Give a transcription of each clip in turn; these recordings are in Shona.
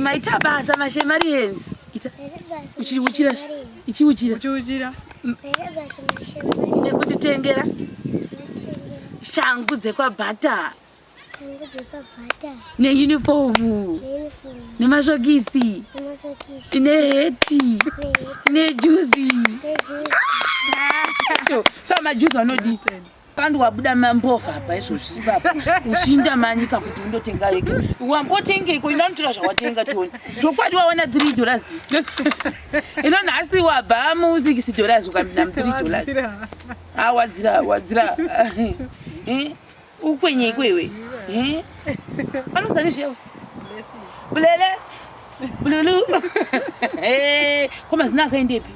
Maita basa mashemarians. Ita. Uchiuchira. Ichiuchira. Uchiuchira. Nekutitengera. Shangu dzekwabhata. Shangu dzekwabhata. Neunifomu. Neunifomu. Nemasokisi. Nemasokisi. Neheti. Nejuzi. Nejuzi. Saka majuzi anodii? Pandi wabuda mbovha apa izvozvi ipapa uchiinda manyika kuti undotenga yeke wambotengeiko ino anotora zvawatenga tione zvokwadi wawana 3 dollars ino nhasi wabva mu 6 dollars ukapinda mu 3 dollars ah wadzira wadzira eh, ukwenyeiko iwe eh? anonzani zvewe bulele bululu eh, ko mazina akaendepi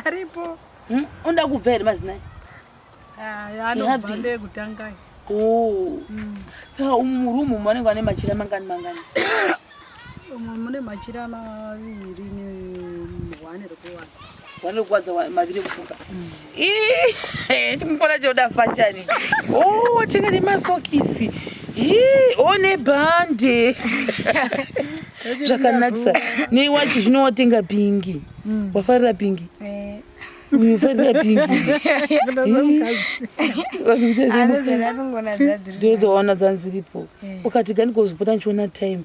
aripo hmm? unoda kubva here mazina anobva ndekutanga oh. Saka umu murumu vanenge vane machira mangani mangani? Umu mune machira maviri nehwane rekuwadza. Hwane rekuwadza maviri ekufuka. Mm. Chimukona choda fashani. Oh, tenga nemasokisi. O nebhande. Zvakanakisa. Newachi zvino watenga pingi. Mm. Wafarira pingi? Eh. Unofarira pingi. Ndozoona dzanziripo. Eh. Ukati gani kozopota ndichiona time.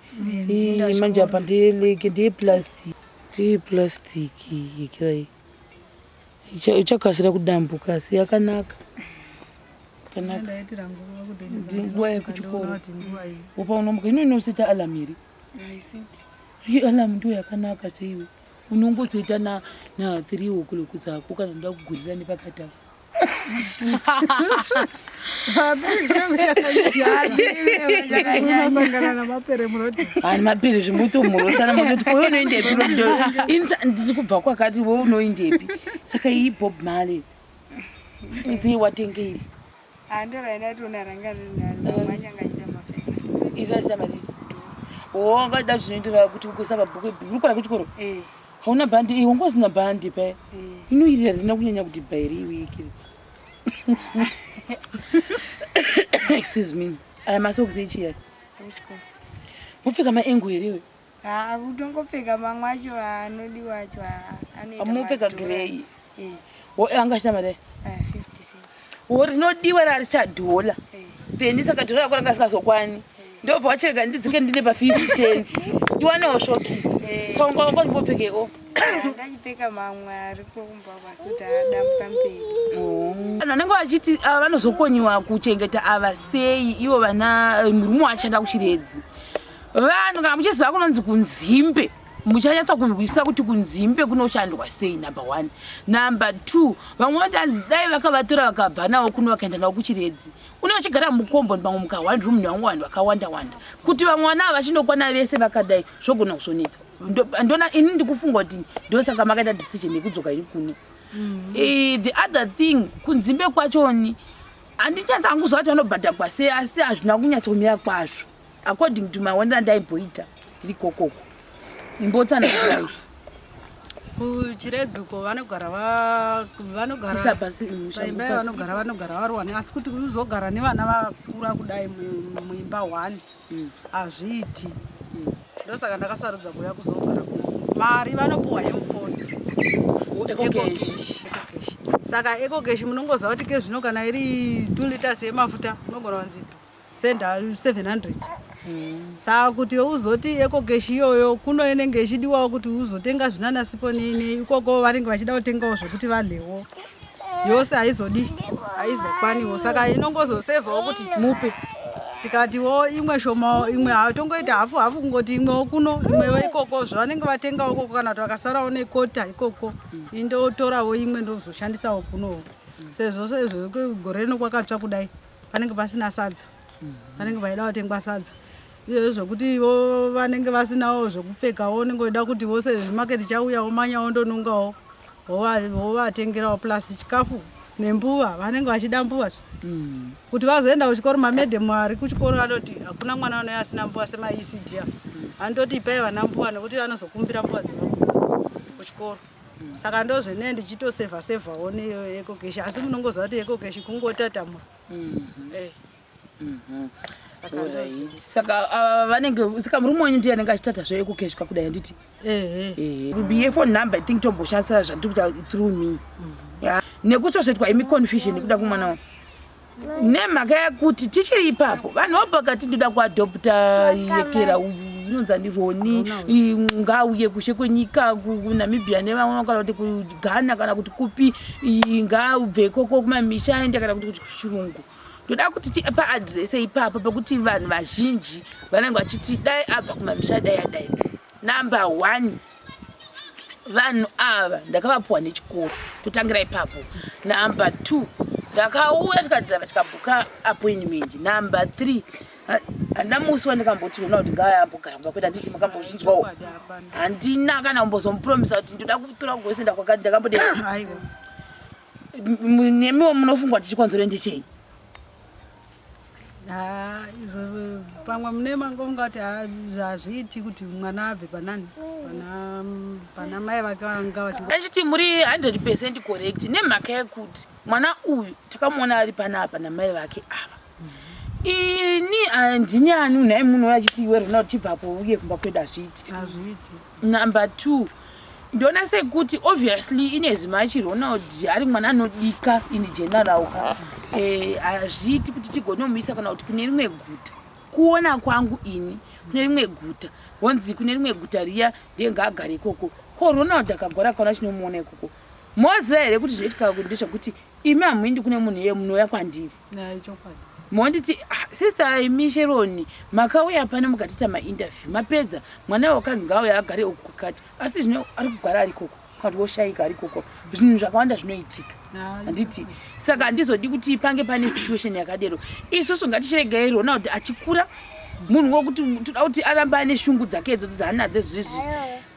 Eh, Manje apa ndeyeleke ndeyeplastic. Ndeyeplastic ikirai. Ichakasira kudambuka asi yakanaka. Yakanaka. Nguva yekuchikoro. Upa unomuka ino inoseta alarm here? Iyi alarm ndiyo yakanaka chaiwe. Unongotoita na na 3 o'clock dzako kana unoda kugurira nepakati apo. Unosangana namapere munoti. Hani mapere zvimbotomhorosana mototi koyo unoendepi ini ndiri kubva kwakati we unoendepi saka iyi Bob Marley izii watenge iri iri acha mari o angada zvinoenderana kuti kuisa pabhuku uri kuenda kuchikoro eh. Hauna bhandi iwe wanga usina bhandi paya eh. Ino iri harina kunyanya kuti bhairi iwe ikiri excuse me aya masokisi echiya mopfeka maengo here iwe? Kutongopfeka mamwe acho anodiwa acho anoita mopfeka grey eh. Anga achita mari 50 cents wo rinodiwa rarichadhola then saka dhora rako ranga risikazokwani ndobva wachirega ndidzike ndine pa 50 cents ndiwanewo shokisi saka unga wanga uchimbopfekeko Ndachipfeka mamwe ariko kumba kwasuti adambuka mberi. Vanhu vanenge vachiti ava vanozokonyiwa kuchengeta ava sei ivo vana eh, murume wachanda kuchiredzi vanhu kana muchiziva kunonzi kunzimbe muchanyatsa kurwisa kuti kunzimbe kunoshandwa sei number one number two vamwe vanoti anzi dai vakavatora vakabva navo kuno vakaenda navo kuchiredzi une vachigara mukomboni pamwe muka one room nevamwe vanhu vakawanda wanda kuti vamwe vana ava vachinokwana vese vakadai zvogona kuzonetsa ndona ini ndikufunga kuti ndosaka makaita decision yekudzoka ini kuno eh, the other thing kunzimbe kwachoni handinyatsa hangu kuziva kuti vanobhadhagwa sei asi hazvina kunyatsomira kwazvo according to maonero andaimboita ndiri kokoko imbotsanangurai Kuchiredzi uko vanogara vanogara Isa pasi, paimba shangu pasi. vanogara vanogara vari one asi kuti uzogara nevana vakura kudai muimba one hazviiti ndosaka ndakasarudza kuuya kuzogara kuno mari vanopuhwa yemufoni EcoCash. EcoCash. Saka EcoCash munongoziva kuti kezvino kana iri 2 liters yemafuta unogona kunzi senda 700 saka kuti uzoti EcoCash iyoyo kuno inenge ichidiwawo kuti uzotenga zvinanasipo nei nei ikoko vanenge vachida kutengawo zvokuti vadlewo yose haizodi haizokwaniwo saka inongozosevhawo kuti mupe tikatiwo imwe shoma imwe hatongoita hafu hafu kungoti imwewo kuno imwewo ikoko zvavanenge vatengawo ikoko kana kuti vakasarawo nekota ikoko indotorawo imwe ndozoshandisawo kunowo sezvo sezvo gore rino kwakatsva kudai panenge pasina sadza panenge paida kutengwa sadza izvozvo zvokuti vo vanenge vasinawo zvokupfekawo unenge uchida kuti vose zvimaketi chauya womanya wondonungawo wovatengerawo plus chikafu nembuva vanenge vachida mbuva kuti vazoenda kuchikoro mamedhemu ari kuchikoro anoti hakuna mwana anouya asina mbuva semaECD anototi ipai vana mbuva nekuti vanozokumbira mbuva dzeva kuchikoro saka ndozvenee ndichitosevha sevhawo neEcoCash asi munongoziva kuti EcoCash kungotatamura Eh. Alright. Saka ava vanenge saka murume wenyu ndiye anenge achitata zveekukeshwa kudai handiti? Ehe. Ehe. Phone number I think tomboshandisa zvatiri kuita through me. Ya. Nekutozoitwa imi confusion nekuda kwemwana wangu. Nemhaka yekuti tichiri ipapo vanhu vobva vakati ndoda kuadopta yekera uyu unonzi ani Roni ngauye kushe kwenyika kuNamibia nevamwe kana kuti kuGhana kana kuti kupi ngaubve ikoko kumamisha aende kana kuti kuchirungu. Ndoda kuti tipaadrese ipapo pekuti vanhu vazhinji vanenge vachiti dai abva kumamisha dai adai. Number 1, vanhu ava ndakavapuwa nechikoro, totangira ipapo. Number 2, ndakauya tikadhirava tikabhuka appointment. Number 3, handina musi wandakamboti rona kuti ngaaya ambogara kumba kwedu, handiti makambozvinzwawo. Handina kana kumbozomupromisa kuti ndoda kutora kugoisenda kwakati, ndakambodei. Nemiwo munofungwa kuti chikonzero ndechei? Izvo pamwe mune mangofunga kuti hazviiti kuti mwana abve panani pana mai vake vanga vachingo Achiti muri 100% correct nemhaka yekuti mwana uyu takamuona ari panapa namai vake ava. Ini handini ani nhai munhu uyo achiti iwe Ronald chibvapo uye kumba kwedu hazviiti. Hazviiti. Number 2, ndoona sekuti obviously ine much Ronald ari mwana anodika in general ka. Hazviiti kuti tigonomuisa kana kuti kune rimwe guta. Kuona kwangu ini kune rimwe guta honzi kune rimwe guta riya ndiye ngaagare ikoko. Ko Ronald akagwara akaona chinomuona ikoko. Moziva here kuti zvinoitika ndezvekuti imi hamuendi kune munhu iye munouya kwandiri. Nayi chokwadi. Monditi sister imi Sheroni makauya pano mukatiita mainterview mapedza mwana wakanzi ngaauye agare uku kwakati asi zvino ari kugara ari ikoko kana kuti woshaika ari ikoko. Zvinhu zvakawanda zvinoitika. Handiti saka handizodi kuti pange pane situation yakadero. Isusu ngatichiregai Ronald achikura munhu wokuti toda kuti arambe ane shungu dzake idzodzo dzaanadzo izvizvi.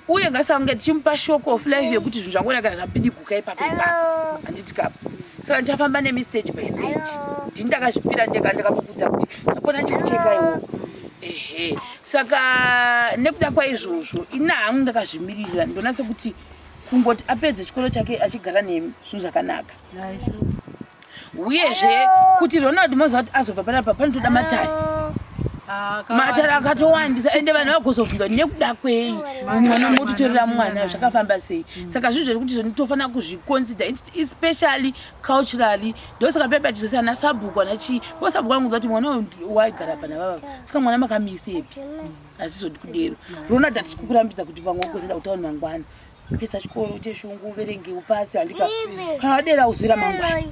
Uye ngasange tichimupa shoko of life yekuti zvinhu zvangu kana zvapidiguka ipapo ipapo. Handiti kapo. Saka ndichafamba nemi stage by stage. Ndini ndakazvipira ndega ndakambokudza kuti ndapona ndichikucheka iwo. Ehe. Saka nekuda kwaizvozvo ini hangu ndakazvimirira ndoona sekuti kungoti apedze chikoro chake achigara nemi zvinhu zvakanaka. Uyezve kuti Ronald moziva kuti azobva panapa panotoda matare. Matare akatowandisa ende vanhu vagozobvunza kuti nekuda kwei mwana mototorera mwana zvakafamba sei. Saka zvinhu zvekuti zvoni tofanira kuzviconsider especially culturally. Ndosaka pepa tichizoti ana sabhuku ana chii. Ko sabhuku anongoziva kuti mwana uyu waigara pana baba. Saka mwana makamuisepi? Hazvizodi kudero. Ronald hatisi kukurambidza kuti vamwe vagozoenda kutauni mangwana. Pedza chikoro uite shungu uverenge upasi handika. Kana wadera uzwira mangwana.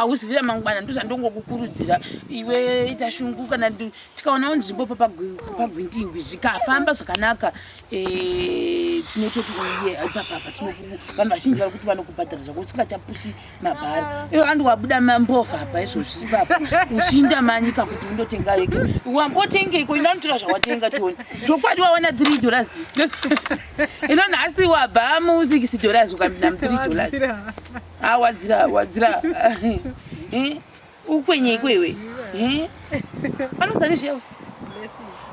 Uzivira mangwana ndozvandongokukurudzira iwe ita shungu kana tikaonawo nzvimbo pagwindingwi zvikafamba zvakanaka tinototi uye ipapapa vanhu vazhinji vari kuti vanokubhadhara zvako usingachapushi mabhara iwe andi wabuda mbovha apa izvozvi ipapa uchiinda manyika kuti undotenga eke wambotengeiko ino anotora zvawatenga tione zvokwadi wawana 3 dollars ino nhasi wabva mu 6 dollars ukapinda mu 3 dollars. Wadzira, wadzira. Ukwenye iwe. Anonzi ani zvewe?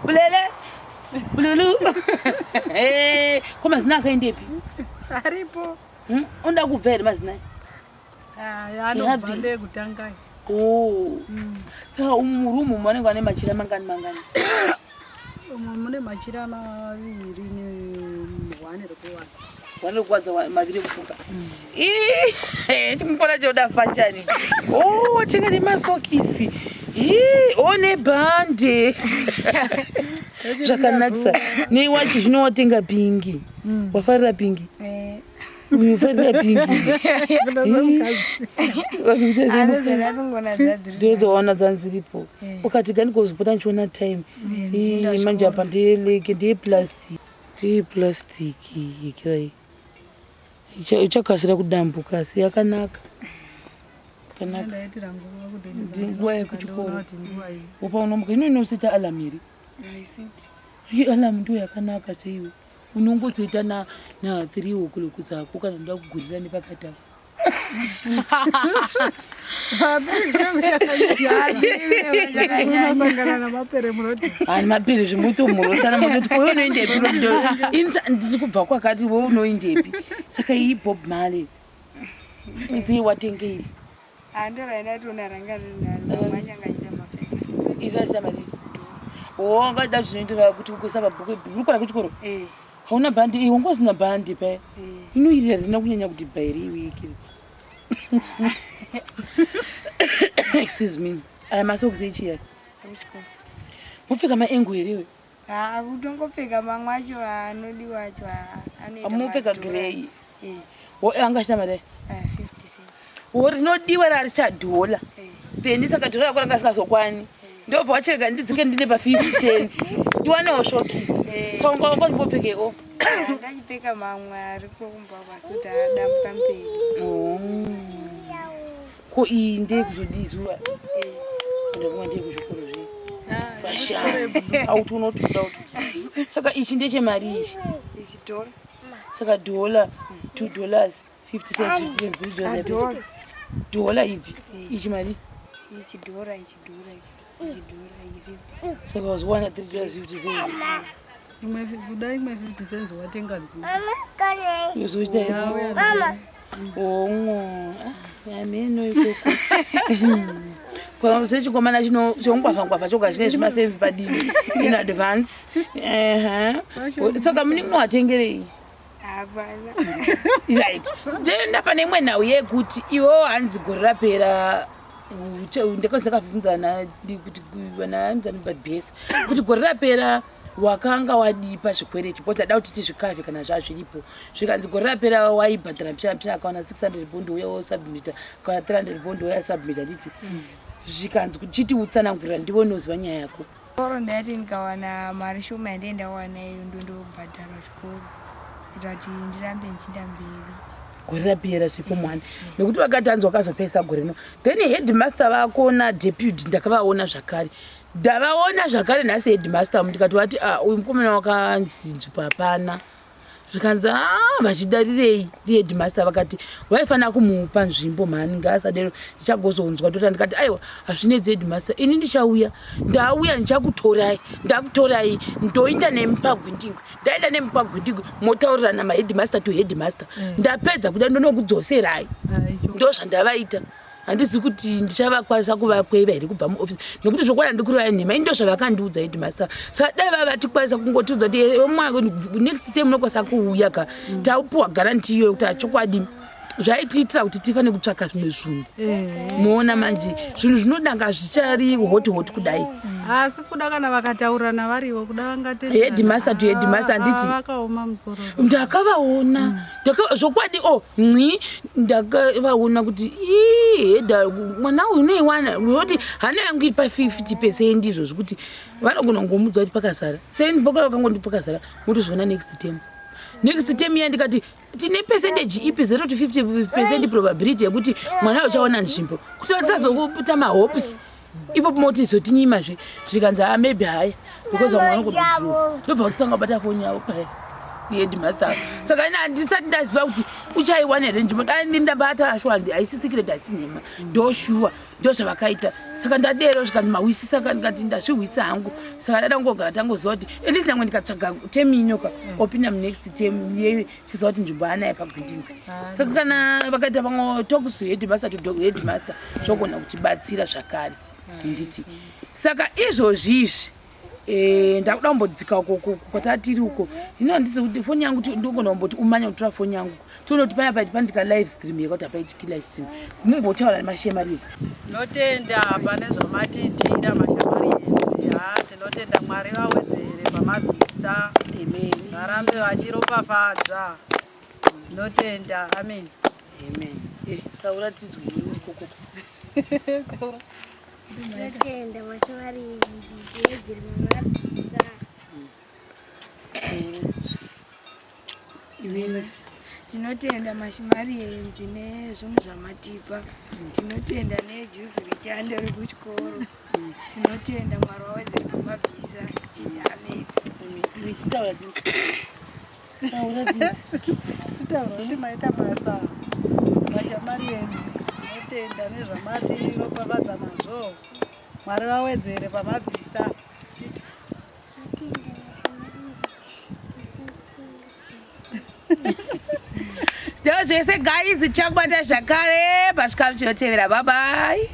Bulele. Bululu. Ko mazina akaendepi? Aripo. Unoda kubva here mazina? Anobva ndekutanga. Oh. Saka murumu vanenge vane machira mangani mangani? Umu mune machira maviri nehwani rekuwadza. Hwani rekuwadza maviri ekufuka. Chimukona choda fashion. Oh, tinge nemasokisi. Oh, nebhande. Zvakanakisa. Newachi zvino watenga pingi. Wafarira pingi? Unofarira pingi? Ndozoona dzanziripo. Ukati gani kozopota ndichiona time. Manje apa ndeyeleke ndeyeplastic. Ndeyeplastic iyi. Ichakasira kudambuka asi yakanaka. Yakanaka. Nguva yekuchikoro. Upa unomuka ino inoseta alarm here? Iyi alarm ndiyo yakanaka chaiyo. Unongozoita na 3 o'clock dzako kana unoda kugurira nepakati apo. Hani mapere zvemutomhorosana mototi koyo unoendepi ini ndiri kubva kwakati we unoendepi. Saka iyi Bob Marley izii watenge iri? Iri mari. Oh, angada zvinoenderana kuti ugoisa pabhuku uri kuenda kuchikoro? Eh. Hauna bhandi iwe wanga usina bhandi paya. Eh. Ino iri harina kunyanya kuti bhairi iwe ikiri. Excuse me. Aya masokisi echi aya. Ekuchikoro. Mopfeka maengu here iwe? Haa kutongopfeka mamwe acho anodiwa acho anoita Mopfeka madhora. grey. Eh, Wo anga achita mari. ah, 50 cents. Wo rinodiwa rarichadhola. Eh. Then saka dhora rako ranga risingazokwane. Ndobva wachirega ndidzike ndine pa 50 cents. Ndiwanewo shokisi. Eh. Saka wanga wanga ndimbopfekewo. Ah, ndachipfeka mamwe ariko kumba kwasoti adambuka mberi. Oh. Ko iyi ndeyekuzodii zuva? Eh. Ndakumwa ndeyekuzvikoro zve. Fashion. Auti unotoda uti. Saka ichi ndechemari ichi. Ichi dhora. Saka dhola, $2, 50 cents, 50 cents, $3. Dhora. Dhola ichi. Ichi mari. Ichi dhora, ichi dhora, ichi ichi dhora, ichi 50 cents. Saka wazowana $3.50. Imwe kuda imwe 50 cents watenga nzimbe. Yozoita Yauya Ongo. Ameno ikoko. Kwa sechikomana chino chongwavha ngwavha choga chine zvimasenzi padivi in advance. Ehe. Saka muni munowatengerei? Hapana. Right. Then ndapa neimwe nhau yekuti iwo hanzi gore rapera ndakazi ndakabvunza na kuti vanaanzani pabhesi kuti gore rapera wakanga wadipa zvikwereti because ndada kuti tizvikavhe kana zvazviripo zvikanzi gore rapera waibhadhara mbichana mbichana akawana 600 bond uya wosubmita kana 300 bond uya submita nditi zvikanzi chiti utsanangurira ndiwe unoziva nyaya yako. Chikoro ndaiti ndikawana mari shoma yandee ndawana iyo ndondobhadhara chikoro kuitira kuti ndirambe ndichienda mberi. Gore rapera zveform 1 nekuti vakati hanzi wakazopesa gore rino then headmaster vako nadeputy ndakavaona zvakare ndavaona zvakare nhasi headmaster ndikati vati ah, uyu mukomana wakanzi nzvimbo hapana zvikanzi a vachidarirei ndiheadmaster vakati vaifanira kumupa nzvimbo mhani ngaasadero ndichagozonzwa tota ndikati aiwa hazvinetsi headmaster ini ndichauya ndauya ndichakutorai ndakutorai ndoinda nemi pagwindingwi ndaenda nemi pagwindingwi motaurirana maheadmaster to headmaster ndapedza kuda ndonokudzoserai ndo zvandavaita handizi kuti ndichavakwanisa kuvakweva here kubva muofisi nokuti zvokwadi handikureva nhema ini ndo zvavakandiudza headmaster saka dai vava vatikwanisa kungotiudza kuti next time unokwanisa kuuya ka taupiwa guarantee iyoyo kuti achokwadi zvaitiitira kuti tifane kutsvaka zvimwe zvinhu moona manje zvinhu zvinodanga zvichari hot hot kudai. Asi kuda kana vakataurirana varivo kuda vangatenda. Headmaster to headmaster, handiti? Vakaoma musoro. Ndakavaona zvokwadi o nci ndakavaona kuti ii hedha mwana uyu unoiwana nekuti hana yangu iri pa50 percent izvozvo kuti vanogona kungomudza kuti pakazara senboka vakangondi pakazara motozviona next term next term iya ndikati tine percentage ipi 0 to 50% probability yekuti mwana uyu uchawana nzvimbo kuti tisazokuta mahopes ipo motizotinyimazve zvikanzi ha maybe haya because vamwe vanogona ndobva kutanga kubata foni yavo paya headmaster saka ini handisati ndaziva kuti uchaiwana here nzvimbo dai ndambata shuwa haisi secret haisi nhema ndo shuwa ndo zvavakaita saka ndadero zvikanzi mahwisisa ndikati ndazvihwisa hangu saka ndada kungogara tangoziva kuti at least nyangwe ndikatsvaga term inoka opinda munext term yechiziva kuti nzvimbo anayo pagwindingwi saka kana vakaita vamwe talks to headmaster to headmaster zvogona kutibatsira zvakare nditi saka izvozvi izvi ndakuda kumbodzika uko kwatatiri uko hino handisi kuti foni yangu ndogona kumboti umanya kutora foni yangu tione kuti panapa pandika live stream here kuti hapaitiki live stream mumbotaura nemashemaridza. Tinotenda pane zvamatiitira mashamwarienzi ha tinotenda Mwari vawedzere pamabvisa. Amen. Varambe vachiropafadza tinotenda amen. Amen. Taura tizwe iwe ukoko. Tinotenda mashamwarienzi wedzere pamabvisa. Iwe. Tinotenda mashimarienzi nezvinhu zvamatipa. Tinotenda nejuzi rechando rekuchikoro. Tinotenda Mwari wawedzere pamabvisa. Chiti amen. Iwe chitaura tinzwe taura tinzwe. Titaura kuti maita basa mashamwarienzi tinotenda nezvamatiropafadza nazvo Mwari vawedzere pamabvisa chiti. Tinotenda mashamwarienzi. Ndozvese guys, tichakubata zvakare pasvika chinotevera. Bye bye.